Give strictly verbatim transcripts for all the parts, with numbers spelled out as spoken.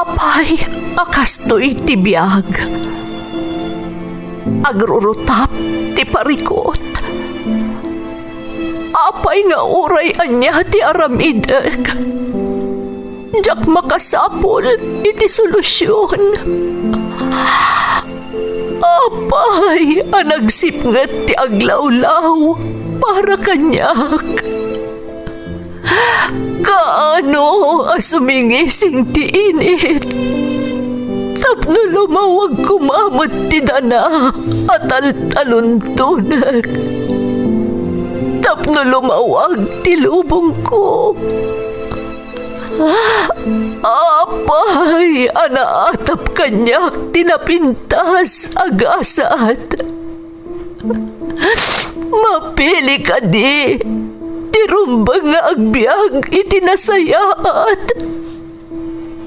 Apay a kastoy ti biag? Agrurutap ti parikut. Apay nga uray ania ti aramidek, diak makasapul iti solusion. Apay a nagsipnget ti aglawlaw para kaniak? Kaano a sumingising ti init tapno lumawag koma met ti dana a taltaluntonek, tapno lumawag ti lubongko? Apay a naatap kaniak ti napintas a gasat? Mapili kadi ti rumbeng nga agbiag iti nasayaat,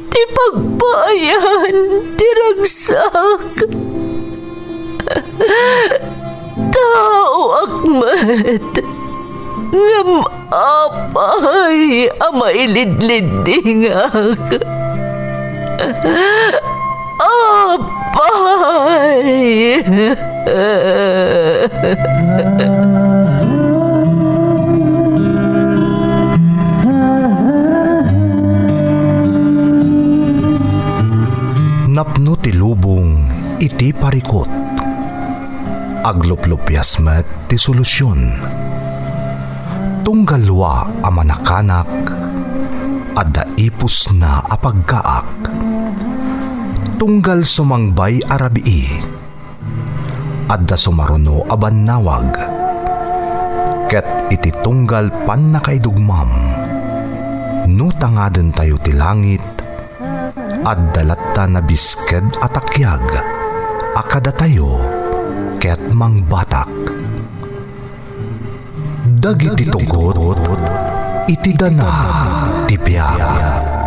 ti pagpaayan ti ragsak? Taoak met, ngem apay a mailidliddingak? Apay! Napno ti lubong iti parikut. Agluplupias met ti solusion. Tunggal lua a manakanak, adda ipusna a pagkaak. Tunggal sumangbay a rabii, adda sumaruno a bannawag. Ket iti tunggal pannakaidugmam, no tangadentayo ti langit, adda latta nabisked a takiag a kadatayo ket mangbatak. Dagiti tugot iti dana ti biag.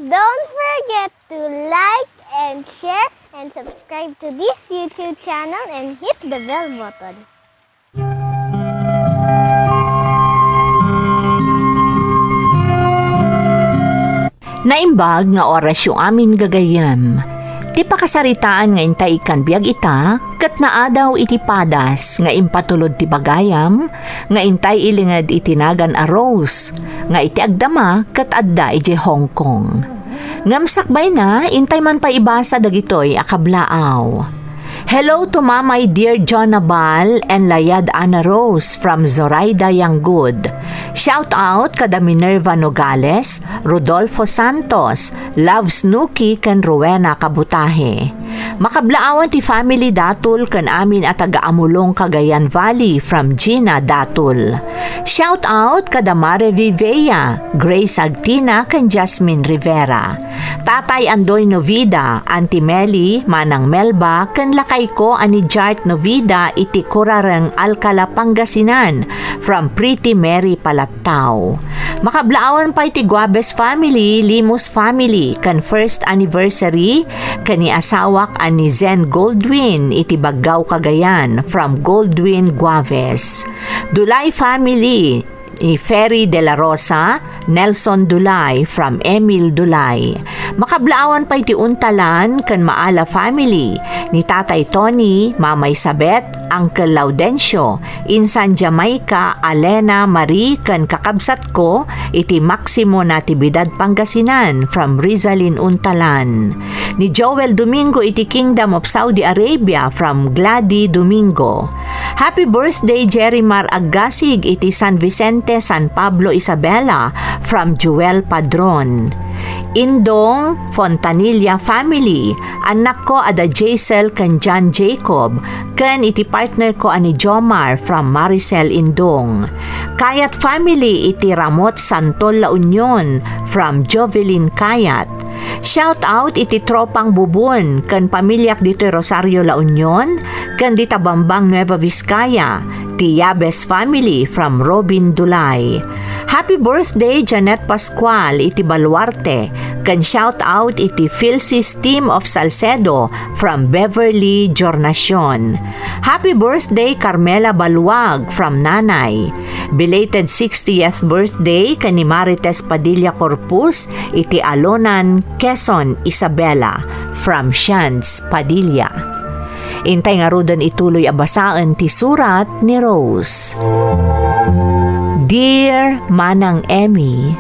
Don't forget to like and share and subscribe to this YouTube channel and hit the bell button. Naimbag nga orasyo amin, gagayyem. Ti pakasaritaan nga intay ikkan biag ita, ket naadaw iti padas nga impatulod ti bagayam, nga intay ilinged iti nagan a Rose, nga iti agdama ket adda idiay Hong Kong. Ngem sakbayna, intay man pay ibasa dagitoy a kablaaw. Hello to Mamay Dear John Nabal and Layad Ana Rose from Zoraida Yangud. Shout out kada Minerva Nogales, Rodolfo Santos, Love Snooki ken Rowena Kabutahe. Makablaawan ti family Datul ken amin a taga Amulong, Cagayan Valley from Gina Datul. Shout out kada Mare Vivea, Grace Agtina ken Jasmine Rivera. Tatay Andoy Novida, Auntie Meli, Manang Melba, ken lakayko a ni Jart Novida iti Kurareng, Alcala, Pangasinan, from Pretty Mary Palattao. Makablaawan pay ti Guabes family, Limos family, ken first anniversary ken ni asawak a ni Zen Goldwyn iti Baggao, Cagayan, from Goldwyn Guabes. Dulay family, ni Ferry de la Rosa, Nelson Dulay from Emil Dulay. Makablaawan pay ti Untalan ken Maala family, ni Tatay Tony, Mama Isabet, Uncle Laudencio, insan Jamaica, Alena, Marie, ken kakabsatko iti Maximo Natividad, Pangasinan from Rizalin Untalan. Ni Joel Domingo iti Kingdom of Saudi Arabia from Glady Domingo. Happy birthday, Jerry Mar Aggasig iti San Vicente, San Pablo, Isabela, from Joel Padron. Indong Fontanilla family, annakko a da Jaisel ken John Jacob, ken iti partnerko a ni Jomar from Maricel Indong. Kayat family iti Ramot, Santol, La Union, from Jovelyn Kayat. Shout out iti tropang Bubon ken pamiliak ditoy Rosario, La Union, ken dita Bambang, Nueva Vizcaya, ti Yabes family from Robin Dulay. Happy birthday, Janet Pascual iti Baluarte, ken shout out iti Philsis team of Salcedo from Beverly, Jornacion. Happy birthday, Carmela Baluag from Nanay. Belated sixtieth birthday ken ni Marites Padilla Corpus iti Alonan, Quezon, Isabela, from Shans Padilla. Intay ngaruden ituloy a basaen ti surat ni Rose. Dear Manang Emmy,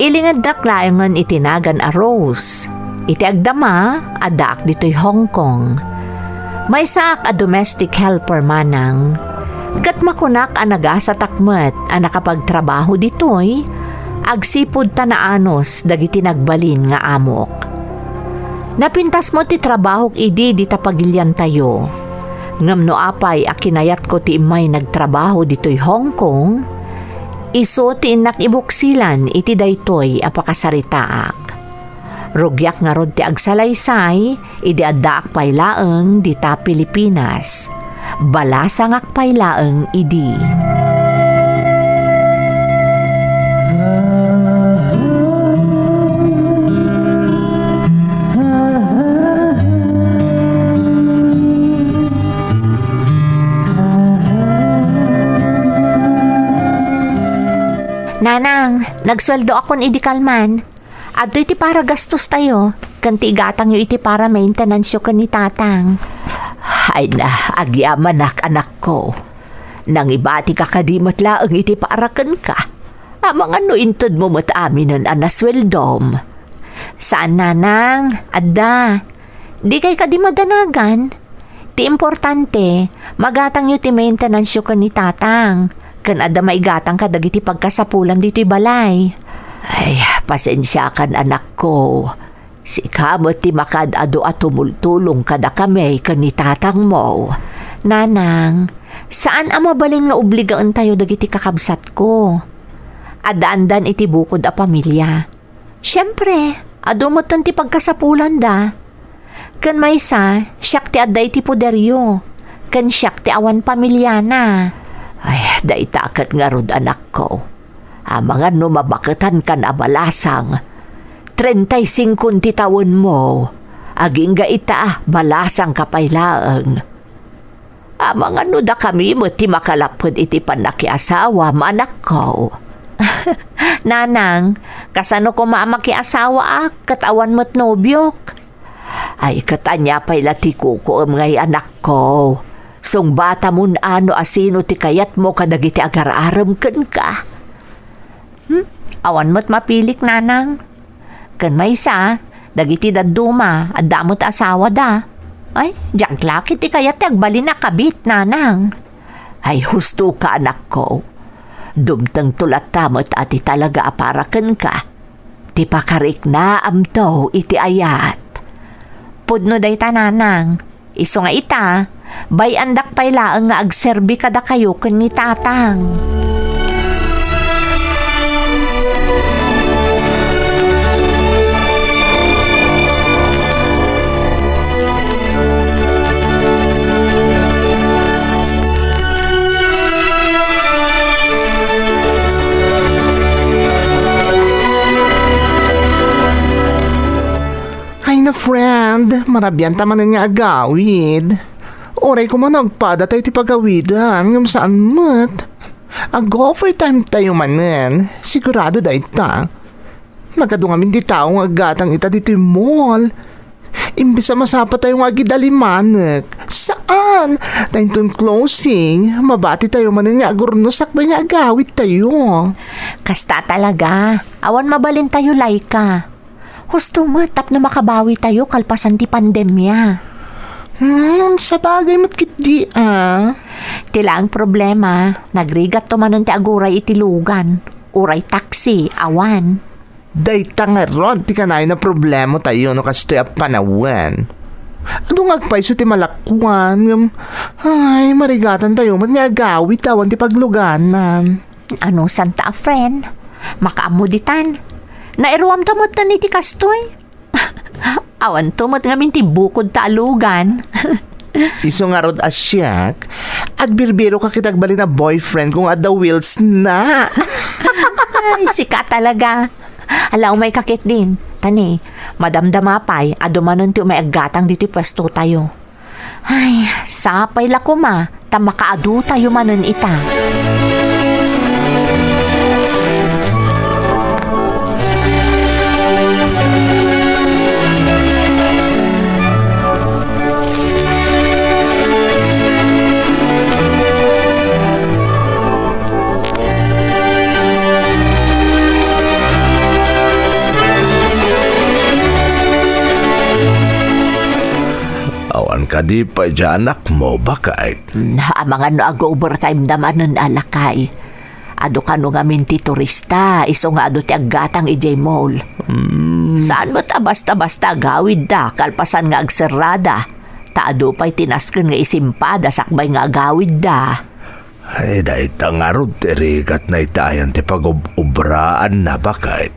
ilingeddak laengen iti nagan a Rose. Iti agdama, addaak ditoy Hong Kong. Maysaak a domestic helper, manang, ket makunak a nagasatak met a nakapagtrabaho ditoy, agsipud ta naanus dagiti nagbalin nga amok. Napintas met ti trabahok idi dita pagiliantayo. Ngem no apay a kinayatko ti immay nagtrabaho ditoy Hong Kong, isu ti innak ibuksilan iti daytoy a pakasaritaak. Rugiak ngarud ti agsalaysay idi addaak pay laeng dita Pilipinas. Balasangak pay laeng idi. Nanang, nagsueldoakon idi kalman. Adtoy ti para gastostayo, ken ti igatangyo iti para maintenanceyo ken ni Tatang. Ay na, agyamanak, anakko. Nangibatika kadi met laeng iti para kenka? Amangan no intedmo met aminen a nasueldom. Saan, nanang, adda. Dikay kadi madanagan? Ti importante, magatangyo ti maintenanceyo ken ni Tatang, ken adda maigatang kadagiti pagkasapulan ditoy balay. Ay, pasensiakan, anakko. Sika met ti makaad-adu a tumultulong kadakami ken ni Tatangmo. Nanang, saan a mabalin nga obligaentayo dagiti kakabsatko. Addaandan iti bukod a pamilia. Siempre, adu metten ti pagkasapulanda. Ken maysa, siak ti adda iti poderyo, ken siak ti awan pamiliana. Ay, dayta ket ngarud, anakko. Amangan no mabaketankan a balasang. Treinta y cinco ti tawenmo. Agingga ita, balasangka pay laeng. Amangan no dakami met ti makalapped iti pannakiasawa, manakko. Nanang, kasano koma a makiasawaak ket awan met nobiok? Ay, ket ania pay la ti kukuem ngay, anakko? Sungbatamon a no asino ti kayatmo kadagiti agar-arem kenka. Hmm? Awan met mapilik, nanang. Ken maysa, dagiti dadduma, adda met asawada. Ay, diak la ketdi kayat ti agbalin a kabit, nanang. Ay, hustoka, anakko. Dumtengto latta met a ti talaga a para kenka. Ti pakariknaamto iti ayat. Pudno dayta, nanang. Isu nga ita, bay-andak pay laeng nga agserbi kadakayo ken ni Tatang. Ay na, friend, marabian ta manen nga agawid. Uray koma no agpada tayo ti pagawidan, ngem saan met. Ag-overtime tayo manen, sigurado dayta. Nagadu ngamin ti tao nga aggatang ita ditoy mall. Imbes a masapa tayo nga agidalimanek. Saan? Ta inton closing, mabati tayo manen nga agurnos sakbay nga agawid tayo. Kasta talaga. Awan mabalin tayo, Laika. Husto met tapno makabawi tayo kalpasan ti pandemia. Hmm, sabagay met ketdi, ah. Ti laeng problema, nagrigat to manen ti aguray iti lugan, uray taksi, awan. Dayta ngarud ti kanayon a problema tayo no kastoy a panawen. Adu nga agpayso ti malakuan, ngem, ay, marigatan tayo met nga agawid awan ti pagluganan. Anusanta a friend? Makaammo ditan. Nairuamta metten iti kastoy? Awanto met ngamin ti bukod ta alugan. Isu ngarud a siak, agbirbirok ket agbalin a boyfriend ko nga adda wheels na. Ay, sika talaga. Ala, umayka ketdin. Ta ni, madamdama pay, adu manen ti umay aggatang ditoy puestotayo. Ay, sapay la koma, ta makaadutayo manen ita. Awan kadi pay diay anakmo, baket? Hmm, amangan no ag-overtime da manen a lakay. Adu kano ngamin ti turista, isu nga adu ti aggatang idiay mall. Hmm. Saan met a basta-basta agawidda, kalpasan nga agserrada. Ta adu pay ti nasken nga isimpada sakbay nga agawidda. Ay, dayta ngarud ti rigatna iti ayan ti pagub-ubraanna, baket.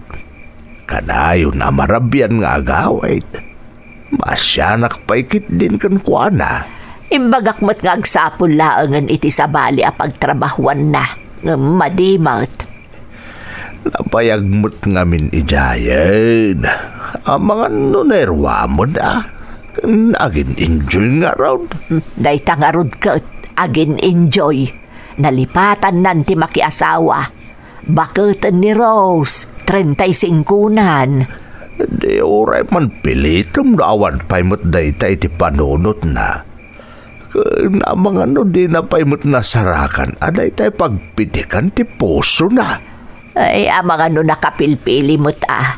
Kanayon a marabian nga agawid. Maasianak pay ketdin kenkuana. Imbagak met nga agsapul laengen iti sabali a pagtrabahuanna, ngem madi met. Nabayag met ngamin idiayen. Amangan no nairuamen a. Ken agin-enjoy ngarud. Dayta ngarud ket agin-enjoy. Nalipatannan ti makiasawa. Baketen ni Rose, treinta y cinconan. Di uray man pilitem no awan pay met dayta iti panunotna. Ken amangan no dina pay met nasarakan a daytay pagpitikan ti pusona. Ay, amangan no nakapilpili met a.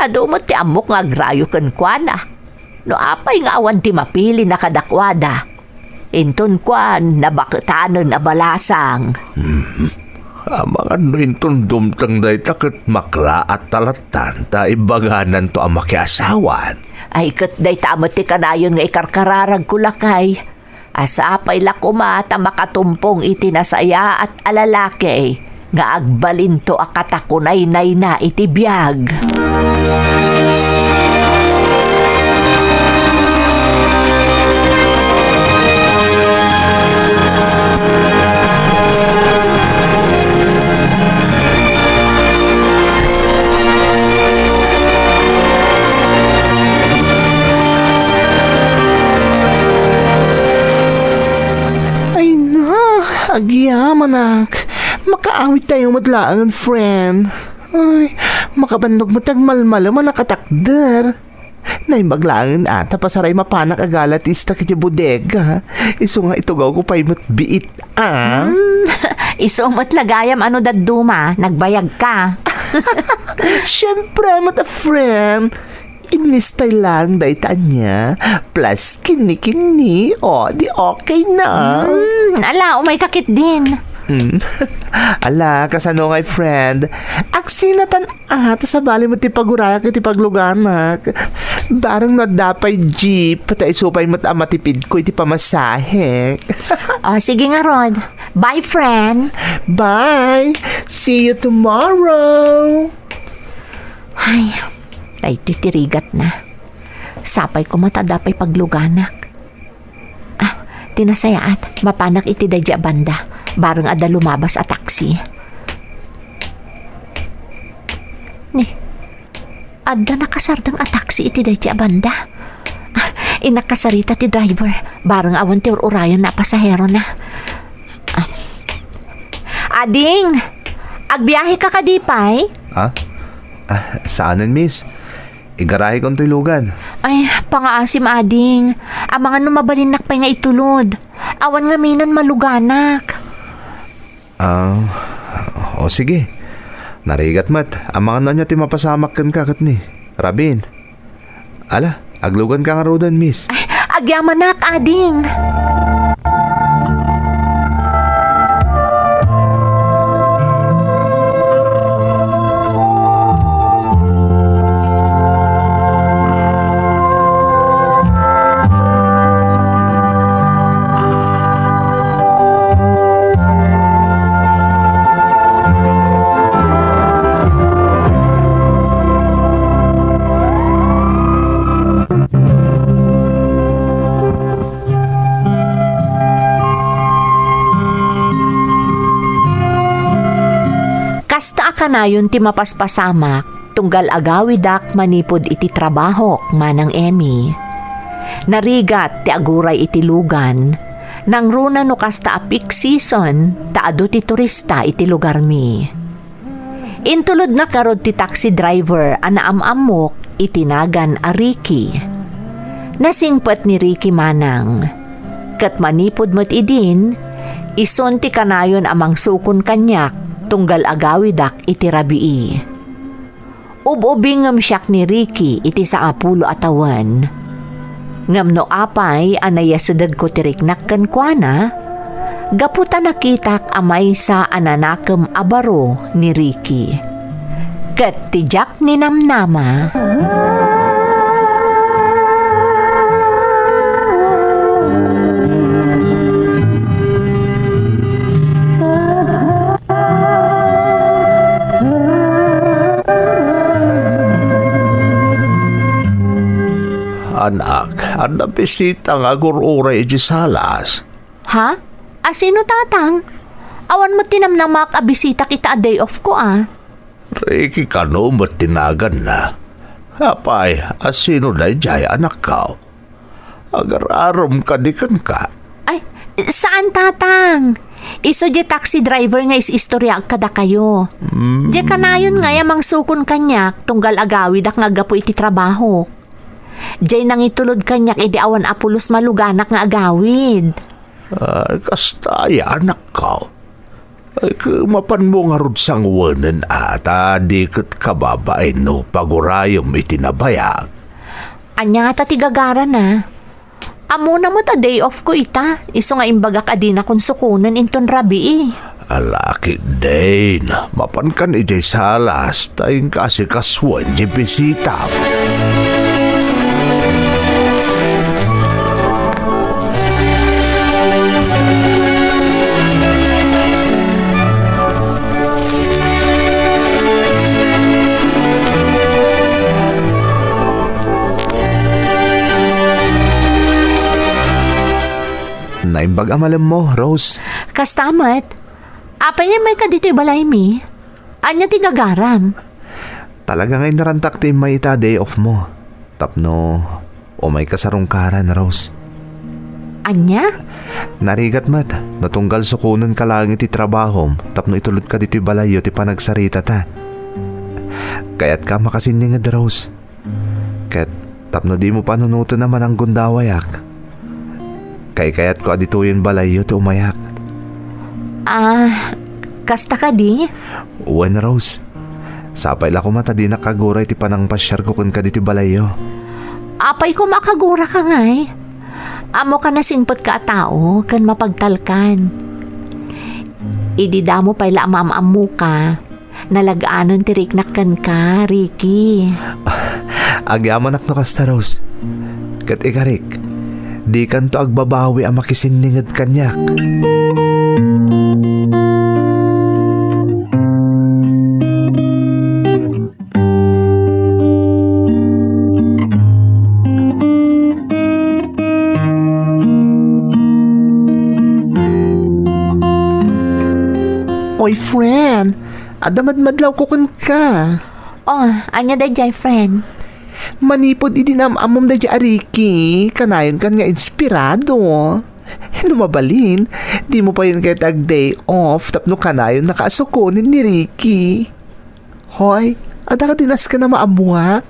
Adu met ti ammok nga agrayo kenkuana. No apay nga awan ti mapilina kadakuada? Inton kuan, nabaketanen a balasang. Hmm. Amangan no inton dumteng dayta ket maklaat ta lattan ta ibagananto a makiasawan. Ay, ket dayta met ti kanayon nga ikarkararagko, lakay. A sapay la koma ta makatumpong iti nasayaat a lalaki nga agbalinto a katakunaynayna iti biag. Ay na, agyamanak. Makaawidtayo met laengen, friend. Ay, makabannog met agmalmalem a nakatakder. Naimbag laengen a ta pasaray mapanak agalatista iti bodega. Isu nga itugawko pay met biit, a. Hmm, isu met la gayam a no dadduma, nagbayagka. Siempre met a friend. Inlistay lang dayta ania. Plus, kinni-kinni. O, di okay na. Hmm, ala, umayka ketdin. Hmm. Ala, kasano ngay, friend? Agsinatan a, ta sabali met ti pagurayak iti pagluganak. Bareng no adda pay jeep, ta isu pay met a matipidko iti pamasahe. O, sige ngarud. Bye, friend. Bye. See you tomorrow. Ay, daytoy ti rigatna. Sapay koma ta adda pay pagluganak. Ah, ti nasayaat, mapanak iti daydi a banda. Bareng adda lumabas a taxi. Ni, adda nakasardeng a taxi iti daydi a banda. Ah, innak kasarita ti driver. Bareng awan ti ur-urayanna a pasaherona. Ah. Ading! Agbiaheka kadi pay? Ah? Ah, saanen, miss. Igarahekon toy lugan. Ay, pangaasim, ading. Amangan no mabalinnak pay nga itulod. Awan ngaminen maluganak. Ah, o sige. Narigat met. Amangan no ania ti mapasamak kenka ket ni. Rabin. Ala, agluganka ngaruden, miss. Ay, agyamanak, ading. Kanayon ti mapaspasamak, tunggal agawidak manipud iti trabahok, Manang Emmy. Narigat ti aguray iti lugan, nangruna no kasta a peak season, ta adu ti turista iti lugarmi. Intulodnak ngarud ti taxi driver a naam-ammok iti nagan a Ricky. Nasingpet ni Ricky manang. Ket manipud met idin, isun ti kanayon a mangsukon kaniak tunggal agawidak iti rabii. Ub-ubingem siak ni Ricky iti sangapulo a tawen. Ngem no apay a nayasedegko ti riknak kenkuana, gapu ta nakitak a maysa a nanakem a baro ni Ricky. Ket ti diak ninamnama. Anak, adda bisita nga agur-uray iti salas. Ha? Asino, Tatang? Awan met ti namnamak a bisitak ita a day off ko, a. Ricky kano met ti naganna. Apay, asino daydiay, anakko? Agar-arom kadi kenka? Ay, saan, Tatang. Isu diay taxi driver nga is-istoryaak kadakayo. Mm. Diay kanayon nga a mangsukon kaniak tunggal agawidak nga aggapu iti trabahok. Diay nangitulod kaniak idi awan a pulos maluganak nga agawid. Ah, kasta aya, anakko. Ay, ke-, mapanmo ngarud sangwenen a, ta di ket kababain no pagurayem iti nabayag. Ania ngata ti gagarana? Ammona met a day off ko ita, isu nga imbagak a dinakon sukonen inton rabii. Alaki, Dane, mapankan idiay salas, ta inka asikasuen diay bisitam. Naimbag a malemmo, Rose. Kasta met. Apay nga immayka ditoy balaymi? Ania ti gagaram? Talaga nga inarantak ti immay ita a day off mo. Tapno umayka sarungkaran, Rose. Ania? Narigat met, no tunggal sukonenka laeng iti trabahom tapno itulodka ditoy balayyo ti panagsaritata. Kayatka a makasinninged, Rose. Ket tapno dimo panunoten a mananggundawayak, kaykayatko a ditoyen balayyo ti umayak. Ah, kasta kadi? Wen, Rose. Sapay la koma ta dinak kaguray ti panangpasiarko kenka ditoy balayyo. Apay koma a kaguraka ngay? Ammoka a singpetka a tao ken mapagtalkan. Idi damo pay la a maam-ammoka, nalag-anen ti riknak kenka, Ricky. Agyamanak no kasta, Rose. Ket ikarik, dikanto agbabawi a makisinninged kaniak. Oy, friend, adda madmadlawko kenka. Oh, ania daydiay, friend? Manipud idi naam-ammom daydiay a Ricky, kanayonkan nga inspirado. No mabalin, dimo payen kayat ag day off tapno kanayonnaka a sukonen ni Ricky. Hoy, adda kadi nasken a maammoak?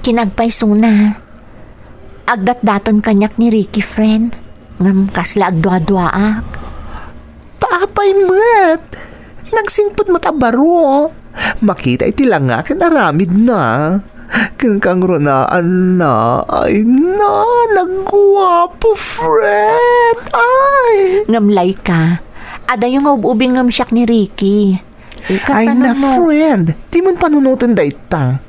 Kinapay, Suna. Agdatdaton kaniak ni Ricky, friend. Ngem kasla agduaduaak. Ta apay met? Nagsingpet met a baro. Makita iti langa ken aramidna. Ken kangrunaanna, ay na, nagguapo, friend. Ay! Ngem, Laika, adayo nga ub-ubingem siak ni Ricky. Ay na, friend, diman panunoten dayta.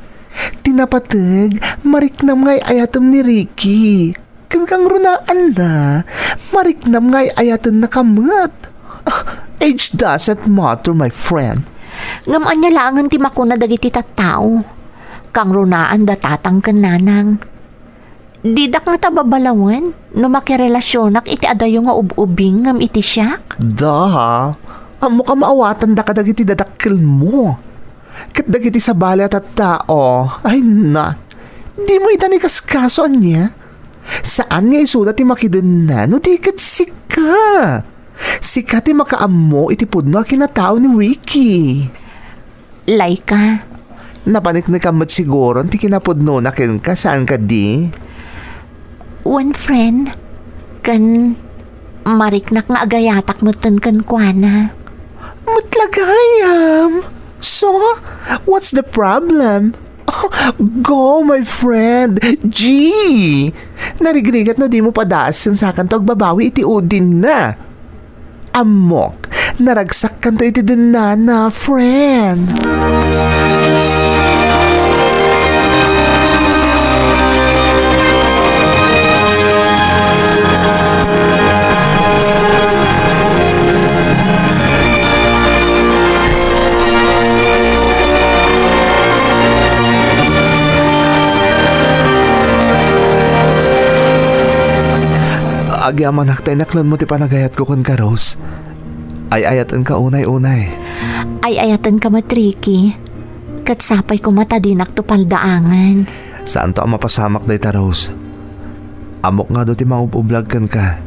Ti napateg, mariknam nga ay-ayatem ni Ricky. Ken kangrunaanna, mariknam nga ay-ayatennaka met. Ah, age doesn't matter, my friend. Ngem ania laengen ti makuna dagiti tattao? Kangrunaanda tatang ken nanang. Didak ngata babalawen no makirelasionak iti adayo nga ub-ubing ngem iti siak? Da, ammok a maawatanda kadagiti dadakkelmo. Ket dagiti sabali a tattao, ay na, dimo ita ni kaskaso ania? Saan nga isuda ti makidenna no di ket sika. Sika ti makaammo iti pudno a kinatao ni Ricky. Laika. Napaneknekam met siguron ti kinapudnona kenka, saan kadi? Wen, friend, ken mariknak nga agayatak metten kenkuana. Met la gayam. So, what's the problem? Go, my friend. G! Narigrigat no dimo padasen sakanto agbabawi iti udinna. Ammok, naragsakkanto iti dennana, friend. Agyamanak ta inaklonmo ti panagayatko kenka, Rose. Ay-ayatenka unay-unay. Ay-ayatenka met, Ricky. Ket sapay koma ta dinakto paldaangen. Saanto a mapasamak dayta, Rose. Ammok nga adu ti mangub-ublag kenka,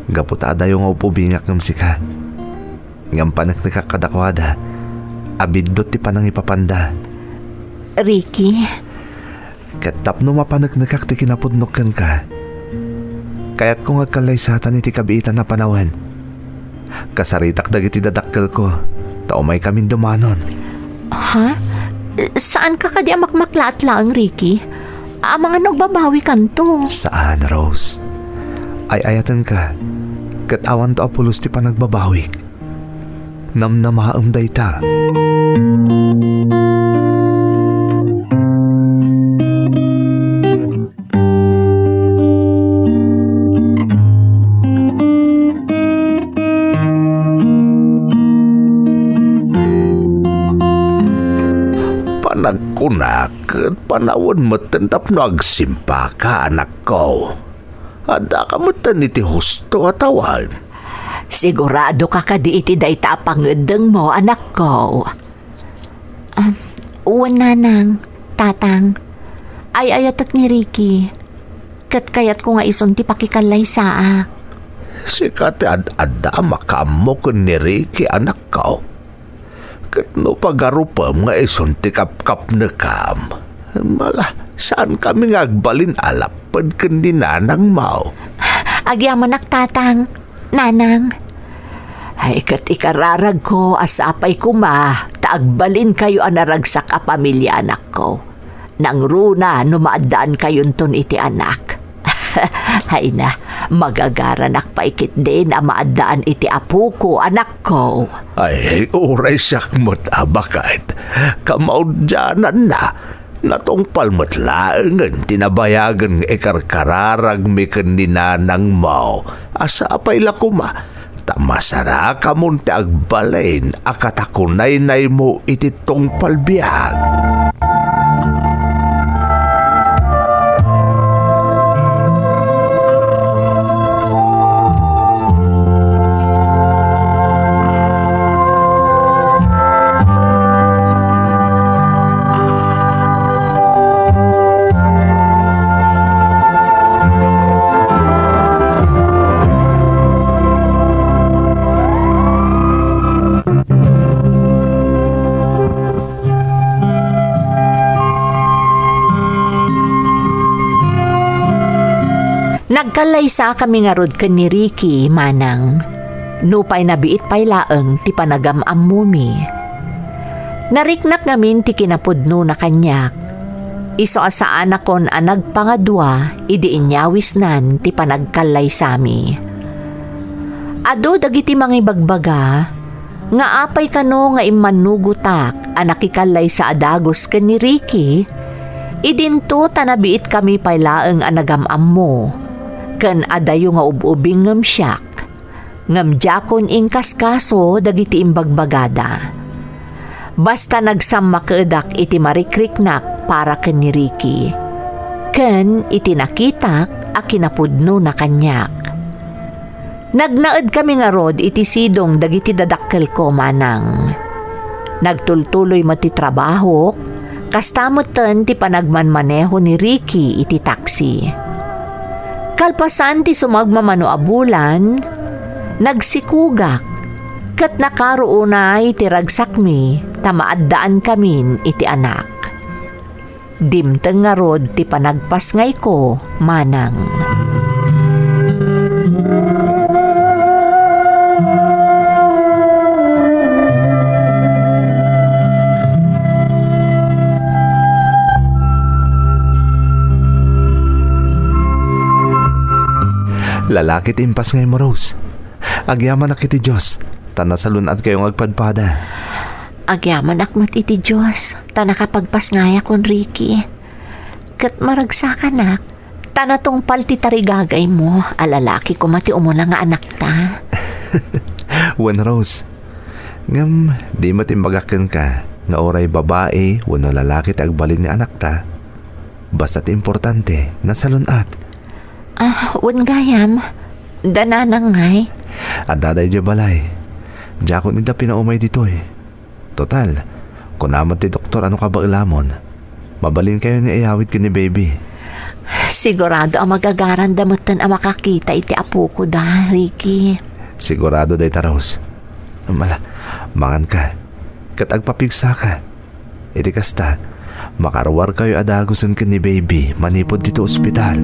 gapu ta adayo nga ub-ubingak ngem sika. Ngem paneknekak kadakuada a biddut ti panangipapanda. Ricky. Ket tapno mapaneknekak ti kinapudnok kenka, kayatko nga agkallaysatan iti kabiitan a panawen. Kasaritak dagiti dadakkelko, ta umaykamin dumanon. Ha? Saanka kadi a makmaklaat laeng, Ricky? Amangan no agbabawikanto. Saan, Rose. Ay-ayatenka, ket awanto a pulos ti panagbabawik. Namnamaem dayta. Panagkunak ket panawen metten tapno agsimpaka, anakko. Addaka metten iti husto a tawen. Siguradoka kadi iti dayta a pangeddengmo, anakko? Ah, wen, nanang, tatang. Ay-ayatek ni Ricky. Ket kayatko nga isun ti pakikallaysaak. Sika ti ad-adda a makaammo ken ni Ricky, anakko. Ket no pagarupem nga isun ti kapkapnekam, mala, saankami nga agbalin a lapped ken ni nanangmo. Agyamanak, tatang, nanang. Ay, ket ikararagko a sapay koma ta agbalinkayo a naragsak a pamilia, anakko. Nangruna no maaddankayonton iti anak. Hayna, magagaranak pay ketdin a maaddaan iti apoko, anakko. Ay, uray siak met a baket. Kamaudiananna, natungpal met laengen ti nabayagen nga ikarkararagmi ken ni nanangmo a sapay la koma ta masarakamon ti agbalin a katakunaynaymo iti tungpal biag. Nagkallaysakami ngarud ken ni Ricky, manang, nupay nabiit pay laeng ti panagam-ammomi. Nariknak ngamin ti kinapudnona kaniak. Isu a saanakon a nagpangadua idi inyawisnan ti panagkallaysami. Adu dagiti mangibagbaga nga apay kano nga immannugotak a nakikallaysa a dagus ken ni Ricky, idinto ta nabiitkami pay laeng a nagam-ammo, ken adayo nga ub-ubing ngem siak. Ngem diakon inkaskaso dagiti imbagbagada. Basta nagsammakedak iti marikriknak para ken ni Ricky, ken iti nakitak a kinapudnona kaniak. Nagnaedkami ngarud iti sidong dagiti dadakkelko, manang. Nagtultuloy met ti trabahok, kasta metten ti panagmanmaneho ni Ricky iti taksi. Kalpasan ti sumagmamano a bulan, nagsikogak, ket nakaro unay ti ragsakmi ta maaddaankamin iti anak. Dimteng ngarud ti panagpasngayko, manang. Lalaki ti impasngaymo, Rose. Agyamanak iti Dios, ta nasalun-atkayo nga agpadpada. Agyamanak met iti Dios, ta nakapagpasngayakon, Ricky. Ket maragsakanak, ta natungpal ti tarigagaymo a lalaki koma ti umuna nga anakta. Wen, Rose. Ngem, di met imbagak kenka nga uray babai wenno lalaki ti agbalin nga anakta. Basta ti importante, nasalun-at. Ah, wen gayam, da nanang ngay? Adda daydiay balay. Diakon ida pinaumay ditoy. Total, kuna met ti doktor a no kabaelamon, mabalinkayo nga iyawid ken ni baby. Sigurado a magagaranda metten a makakita iti apoko da, Ricky. Sigurado dayta, Rose. Mala, manganka. Ket agpapigsaka. Iti kasta, makaruarkayo a dagusen ken ni baby manipud ditoy ospital.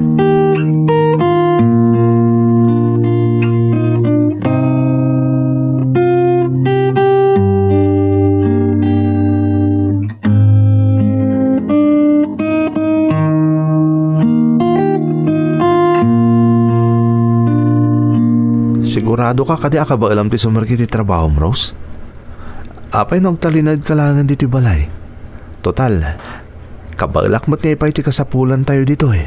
Sigurado ka kadi a kabaelam ti sumerbi iti trabahom, Rose? Apay no agtalinaedka laengen ditoy balay? Total, kabaelak met nga ipaay ti kasapulantayo ditoy.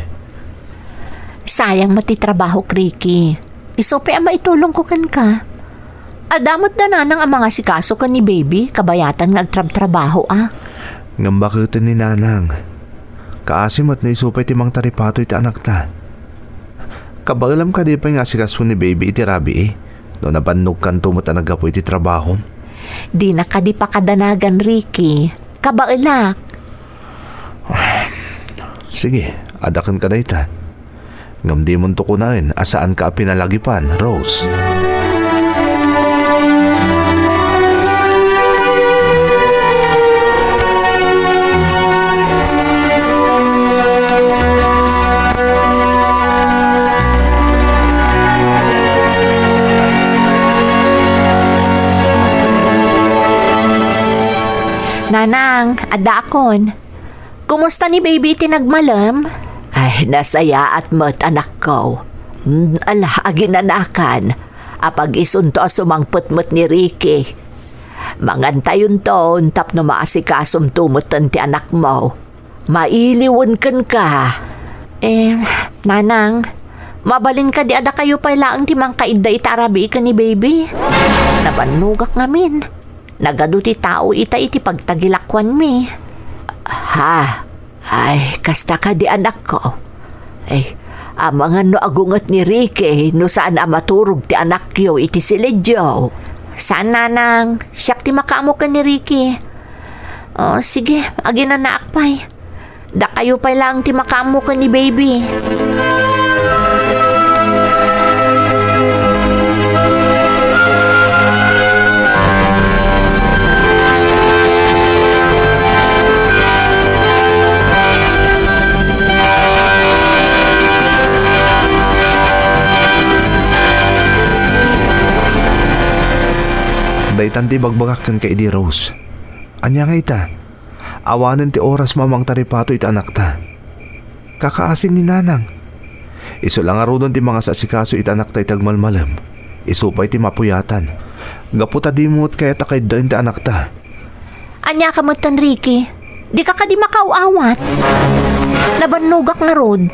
Sayang met ti trabahok, Ricky. Isu pay a maitulongko kenka. Adda met da nanang a mangasikaso ken ni baby, kabayatan nga agtrabtrabahoak. Ngem baketen ni nanang. Kaasi met no isu pay ti mangtaripatoy ti anakta. Kabaelam kadi pay nga asikaso ni baby iti rabii, no nabannogkanto met a naggapu iti trabahom? Dinak kadi pakadanagan, Ricky. Kabaelak. Sige, adda kenka dayta. Ngem dimonto kunaen a saanka a pinalagipan, Rose. Nanang, addaakon. Kumusta ni baby iti nagmalem? Ay, nasayaat met, anakko. Hmm, ala, aginanakan. Apag-isunto a sumangpet met ni Ricky. Mangantayonton tapno maasikasomto metten ti anakmo. Mailiwen kenka. Eh, nanang, mabalin kadi a dakayo pay laeng ti mangkaidda ita a rabii ken ni baby? Nabannogak ngamin. Nagadu ti tao ita iti pagtagilakuanmi. Ha? Ay, kasta kadi, anakko. Ay, amangan no agunget ni Ricky no saan a maturog ti anakyo iti silidyo. Saan, nanang. Siak ti makaammo ken ni Ricky. Oh, sige, aginanaak pay. Dakayo pay laeng ti makaammo ken ni baby. Daytan ti ibagbagak kenka idi, Rose. Ania nga ita? Awanen ti orasmo a mangtaripato iti anakta. Kakaasin ni nanang. Isu la ngaruden ti mangasasikaso iti anakta iti agmalmalem. Isu pay ti mapuyatan. Gapu ta dimo met kayat a kaiddaen ti anakta. Ania ka metten, Ricky? Dika kadi makaaw-awat? Nabannogak ngarud.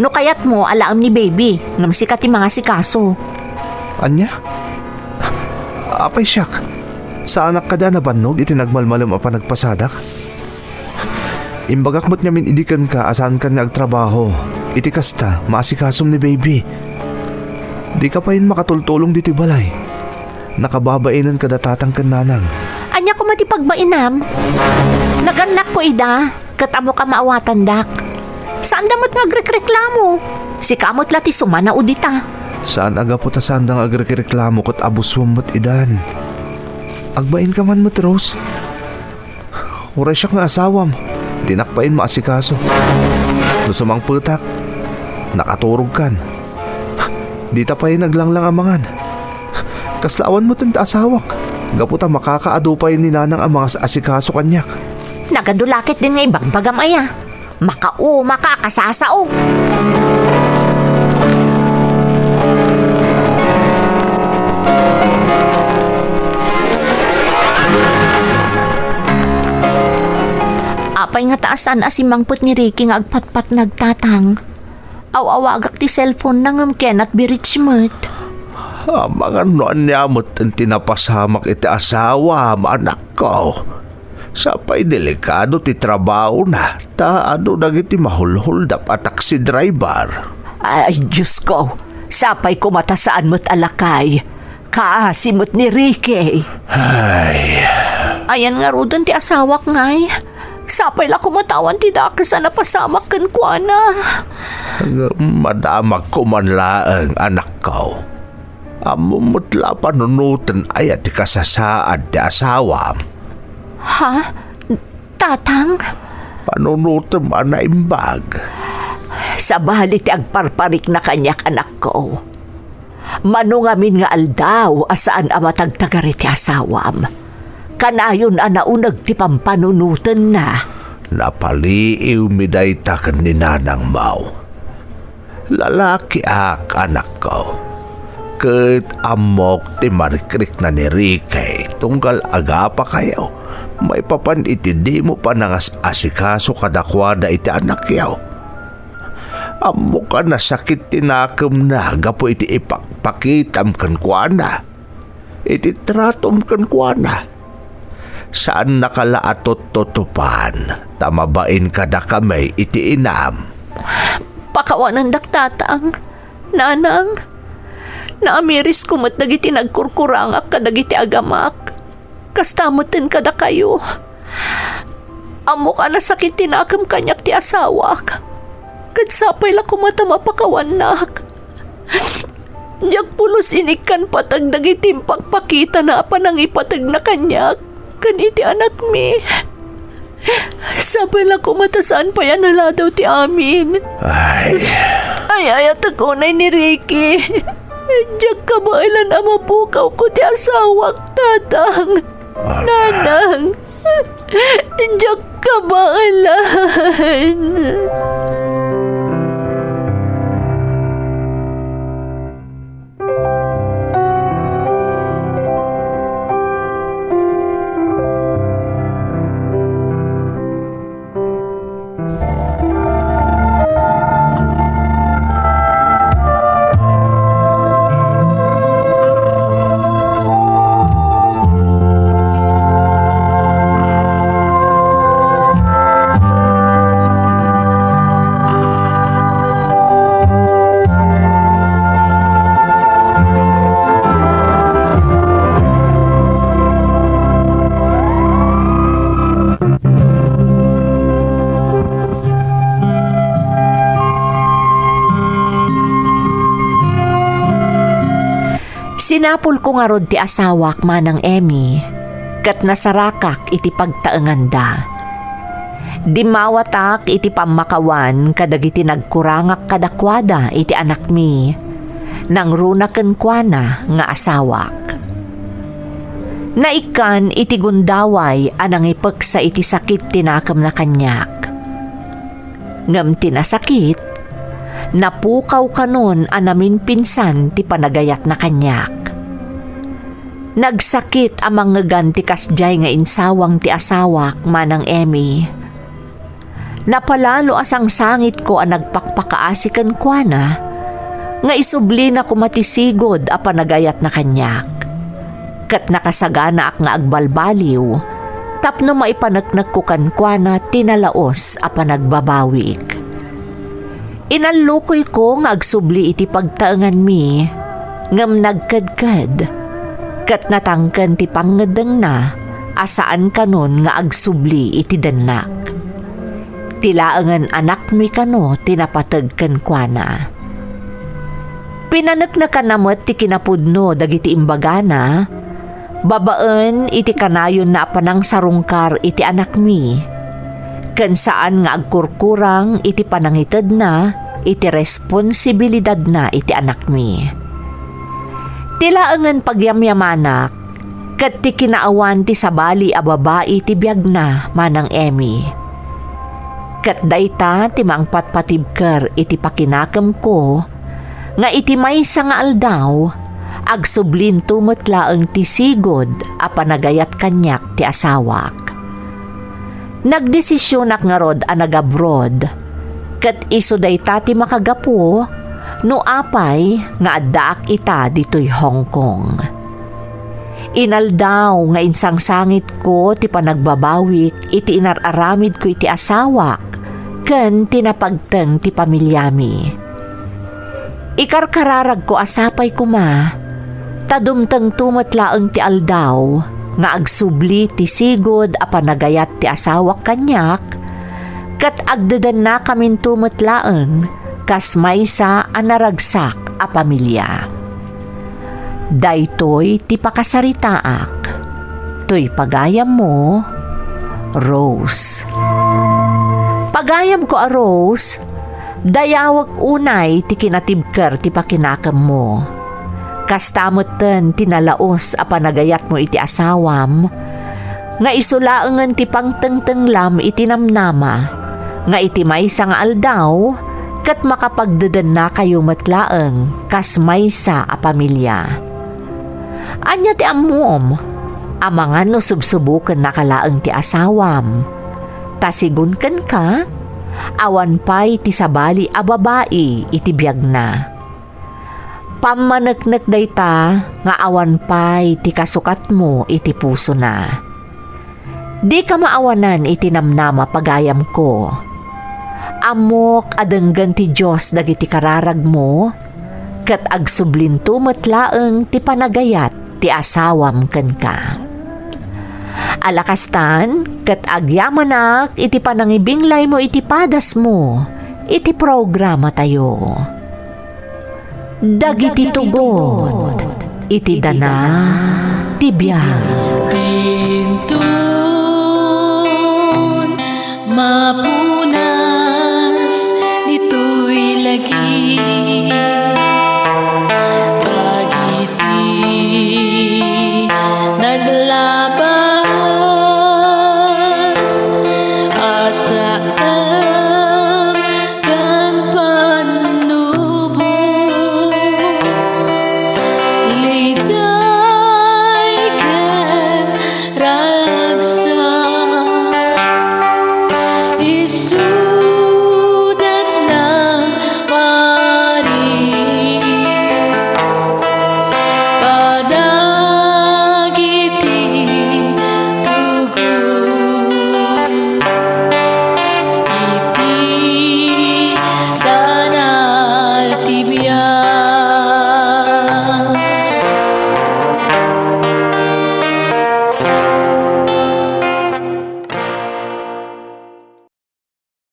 No kayatmo, alaem ni baby, ngem sika ti mangasikaso. Ania? Apay siak? Saanak kadi a nabannog iti nagmalmalem a panagpasadak? Imbagak met ngamin idi kenka a saankan nga agtrabaho. Iti kasta, maasikasom ni baby. Dika payen makatultulong ditoy balay. Nakababainen kada tatang ken nanang. Ania koma ti Agbainam, nagannakko ida, ket ammok a maawatandak. Saanda met nga agrikreklamo. Sika met la ti sumanaw dita. Saan a gapu ta saanda nga agrikreklamo ket abusuem met idan. Agbainka man met, Rose. Uray siak nga asawam, dinak pay maasikaso. No sumangpetak, nakaturogkan. Dita pay naglanglang a mangan. Kasla awan met ti asawak, gapu ta makakaadu pay ni nanang a mangas-asikaso kaniak. Nagadu la ketdin nga ibagbagam aya. Makauma ka, kasasao. Apay ngata a saan a simmangpet ni Ricky nga agpatpatnag, Tatang? Aw-awagak ti cellphone-na ngem cannot be reached met. Amangan no ania met ti napasamak iti asawam, anakko. Sapay delikado ti trabahona, ta adu dagiti mahulhuldap a taxi driver. Ay, Diosko, sapay koma ta saan met a lakay. Kaasi met ni Ricky. Ay. Ayan ngaruden ti asawak, ngay. Sapay la koma ta awan ti dakes a napasamak kenkuana. Madamagko man laeng, anakko. Ammom met la panunoten aya ti kasasaad ti asawam? Ha? Tatang? Panunotem a naimbag. Sabali ti agparparikna kaniak, anakko. Mano ngamin nga aldaw a saan a matagtagar iti asawam. Kanayon a nauneg ti pampanunotenna. Napaliiwmi dayta ken ni nanangmo. Lalakiak, anakko. Ket ammok ti marikrikna ni Ricky tunggal agapakayo maipapan iti dimo panangas-asikaso kadakuada iti anakyo. Ammok a nasakit ti nakemna gapu iti ipakpakitam kenkuana, iti tratom kenkuana. Saannaka la a tuttutupan, ta mabain kadakami iti inam. Pakawanendak, Tatang, Nanang. Naamirisko met dagiti nagkurkurangak kadagiti agamak. Kasta metten kadakayo. Ammok a nasakit ti nakem kaniak ti asawak. Ket sapay la koma ta mapakawannak. Diak pulos inikkan pateg dagiti impakpakitana a panangipategna kaniak ken iti anakmi. Sapay la koma ta saan pay a naladaw ti amin. Ay. Ay-ayatek unay ni Ricky. Diak kabaelan a mapukawko ti asawak, Tatang. Nanang, diak kabaelan. Sinapulko ngarud ti asawak, Manang Emmy, ket nasarakak iti pagtaenganda. Dimmawatak iti pammakawan kadagiti nagkurangak kadakuada iti anakmi, nangruna kenkuana nga asawak. Naikkan iti gundaway a nangipeksa iti sakit ti nakemna kaniak. Ngem ti nasakit, napukaw kanon a naminpinsan ti panagayatna kaniak. Nagsakit a mangngegan ti kasdiay nga insawang ti asawak, Manang Emmy. Napalalo a sangsangitko a nagpakpakaasi kenkuana, nga isublina koma ti sigud a panagayatna kaniak. Ket nakasaganaak nga agbalbaliw tapno maipaneknekko kenkuana ti nalaus a panagbabawik. Inallukuyko nga agsubli iti pagtaenganmi, ngem nagkedked, ket natangken ti pangngeddengna a saan kanon nga agsubli iti dennak. Ti laengen anakmi kano ti napateg kenkuana. Pinaneknekanna met ti kinapudno dagiti imbagana, babaen iti kanayonna a panangsarungkar iti anakmi, ken saan nga agkurkurang iti panangitedna iti responsibilidadna iti anakmi. Ti laengen pagyamyamanak ket ti kinaawan ti sabali a babai ti biagna, Manang Emmy. Ket dayta ti mangpatpatibker iti pakinakemko nga iti maysa nga aldaw, agsublinto met laeng ti sigud a panagayat kaniak ti asawak. Nagdesisionak ngarud a nagabroad, ket isu dayta ti makagapu no apay nga addaak ita ditoy Hong Kong. Inaldaw nga insangsangitko ti panagbabawik iti inar-aramidko iti asawak ken ti napagteng ti pamiliami. Ikarkararagko a sapay koma, ta dumtengto met laeng ti aldaw nga agsubli ti sigud a panagayat ti asawak kaniak, ket agdedennakaminto met laeng kas maysa a naragsak a pamilia. Daytoy ti pakasaritaak. Toy pagayammo, Rose. Pagayamko a Rose, dayawek unay ti kinatibker ti pakinakemmo. Kasta metten ti nalaus a panagayatmo iti asawam, nga isu laengen ti pangtengtenglam iti namnama, nga iti maysa nga aldaw, ket makapagdedennakayo met laeng kas maysa a pamilia. Ania ti ammom? Amangan no subsubukennaka laeng ti asawam. Ta sigun kenka, awan pay ti sabali a babai iti biagna. Pammaneknek dayta nga awan pay ti kasukatmo iti pusona. Dika maawanan iti namnama, pagayamko. Ammok a denggen ti Dios dagiti kararagmo, ket agsublinto met laeng ti panagayat ti asawam kenka. Ala kastan, ket agyamanak iti panangibinglaymo iti padasmo iti programatayo. Dagiti tugot iti dana ti biag. Inton mapunas ditoy lagi, dagiti naglabas a saan ken pannubo, liday ken ragsak, isu